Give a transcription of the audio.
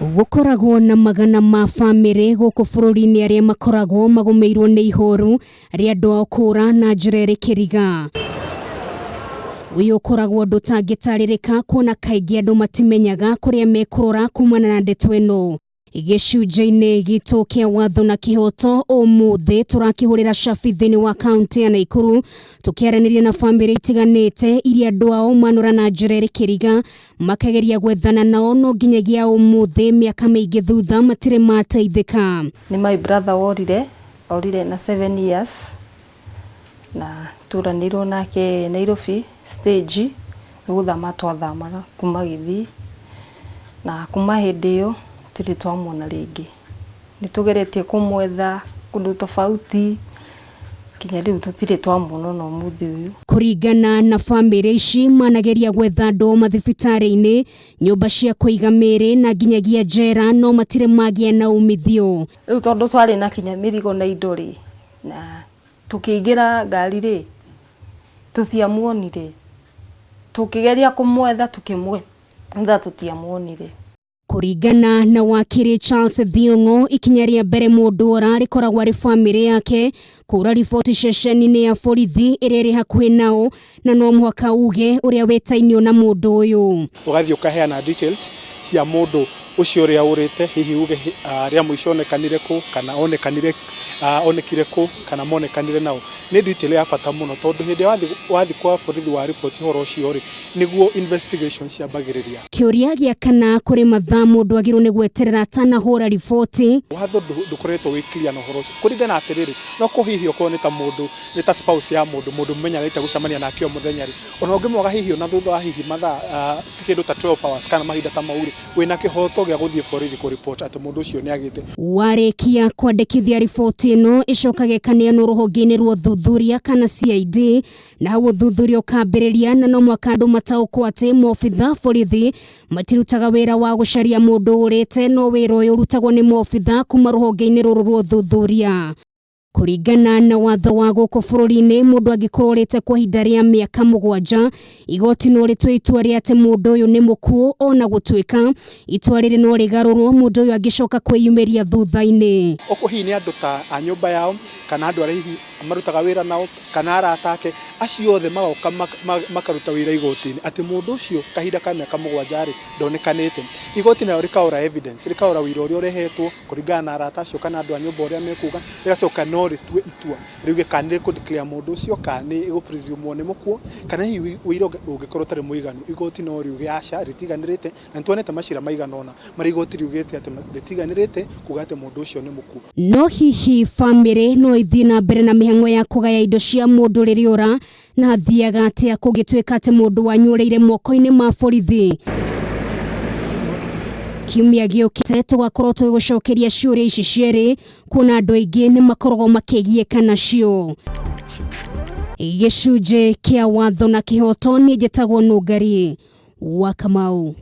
Gũkoragwo na magana ma bamĩrĩ gũkũ bũrũri-inĩ arĩa makoragwo magũmĩirwo nĩ ihoru rĩa andũ ao kũũra na njĩra ĩrĩ kĩriga. Ũyũ ũkoragwo ũndũ ũtangĩtarĩrĩka kuona kaingĩ andũ matimenyaga kũrĩa mekũrora kumana na ndeto ĩno. Gĩcunjĩ-inĩ gitũ kĩa watho na kĩhoto ũmũthĩ tũrakĩhũrĩra cabi thĩinĩ wa kaunti ya Naikuru tũkĩaranĩria na bamĩrĩ itiganĩte iria andũ ao manora na njĩra ĩrĩ kĩriga makageria gwethana nao no nginyagia ũmũthĩ mĩaka mĩingĩ thutha matirĩ mateithĩka. Nĩ my brother worire, orire na 7 years na tũranĩirwo nake Nairobi stage nĩ gũthama twathamaga kuma Gĩthii na kuma hĩndĩ ĩyo tũtirĩ twamuona rĩngĩ. Nĩ tũgeretie kũmwetha kũndũ tofauti nginya rĩu tũtirĩ twamuona ona ũmũthĩ ũyũ. Kũringana na bamĩrĩ ici manageria gwetha andũ mathibitarĩ-inĩ, nyũmba cia kũiga mĩĩrĩ na nginyagia njera no matirĩ magĩa na umithio. Rĩu tondũ twarĩ na kinya mĩrigo na indo rĩ, na tũkĩingĩra ngari rĩ, tũtiamuonire. Tũkĩgeria kũmwetha tũkĩmwetha tũtiamuonire. Kũringana na wakiri Charles Thiong'o, ikinya rĩa mbere mũndũ ora rĩkoragwo arĩ bamĩrĩ yake kũra riboti ceceni-inĩ ya borithi ĩrĩa ĩrĩ hakuhĩ nao, na no mũhaka uge ũrĩa wĩtainio na mũndũ ũyũ. Ũgathiĩ ũkaheana details cia mũndũ ũcio ũrĩa ũrĩte, hihi uge rĩa mũico onekanire kũ, kana onekanire onekire kũ, kana monekanire naũ. Nĩ detail ya bata mũno tondũ hĩndĩ ĩrĩa wathiĩ kwa borithi wa report ũhoro ũcio rĩ, nĩguo investigation ciambagĩrĩria. Kĩũria gĩa kana kũrĩ mathaa mũndũ agĩrĩirwo nĩ gweterera atanahũra riboti. Watho ndũkoretwo wĩ clear na ũhoro ũcio kũringana atĩrĩrĩ, no ko hihi okorwo nĩ ta mũndũ nĩ ta spouse ya mũndũ, mũndũ mũmenyanĩte gũcemania nake o mũthenya rĩ, ona ũngĩmwaga hihi ona thutha wa hihi mathaa kĩndũ ta 12 hours kana mahinda ta mau rĩ, wĩna kĩhoto gĩa gũthiĩ borithi kũ report atĩ mũndũ ũcio nĩ agĩte. Warĩkia kwandĩkithia riboti ĩno ĩcokaga ĩkaneanwo rũhonge-inĩ rwa ũthuthuria kana CID, na hau ũthuthuria ũkambĩrĩria, na no mũhaka andũ mataũkwo atĩ maobitha borithi matirutaga wĩra wa gũcaria mũndũ ũrĩte, no wĩra ũyũ ũrutagwo nĩ maobitha kuma rũhonge-inĩ rũrũ rwa ũthuthuria. Kũringana na watho wa gũkũ bũrũri-inĩ, mũndũ angĩkorwo ũrĩte kwa ihinda rĩa mĩaka 7, igoti no rĩtue itua rĩa atĩ mũndũ ũyũ nĩ mũkuũ, ona gũtuĩka itua rĩrĩ no rĩgarũrwo mũndũ ũyũ angĩcoka kwĩyumĩria thutha-inĩ. Okorwo hihi nĩ andũ ta a nyũmba yao kana andũ arĩa hihi marutaga wĩra nao kana arata ake, acio othe magoka makaruta wĩra igoti-inĩ atĩ mũndũ ũcio kahinda ka mĩaka 7 rĩ, ndonekanĩte. Igoti narĩo rĩkaũra evidence, rĩkaũra ũira ũrĩa ũrehetwo kũringana na arata acio kana andũ a nyũmba ũrĩa mekuga, rĩgacoka no rĩtue itua riuge kana nĩ rĩkũ declare mũndũ ũcio kana nĩ ĩgũ presume nĩ mũkuũ, kana hihi ũira ũngĩkorwo ũtarĩ mũiganu, igoti no riuge aca rĩtiganĩrĩte, na nĩ tuonete macira maigana ũna marĩa igoti riugĩte atĩ rĩtiganĩrĩte kuga atĩ mũndũ ũcio nĩ mũkuũ. No hihi bamĩrĩ no ĩthiĩ na mbere na mĩhang'o ya kũgaya indo cia mũndũ rĩrĩa ora, na hathiaga atĩa kũngĩtuĩka atĩ mũndũ wanyu ũrĩire moko-inĩ ma borithi? Kiumia gĩũkĩte tũgakorwo tũgĩgũcokeria ciũria ici cierĩ, kuona andũ aingĩ nĩ makoragwo makĩgiĩka nacio. Gĩcunjĩ kĩa watho na kĩhoto, niĩ njĩtagwo Nũngari wa Kamau.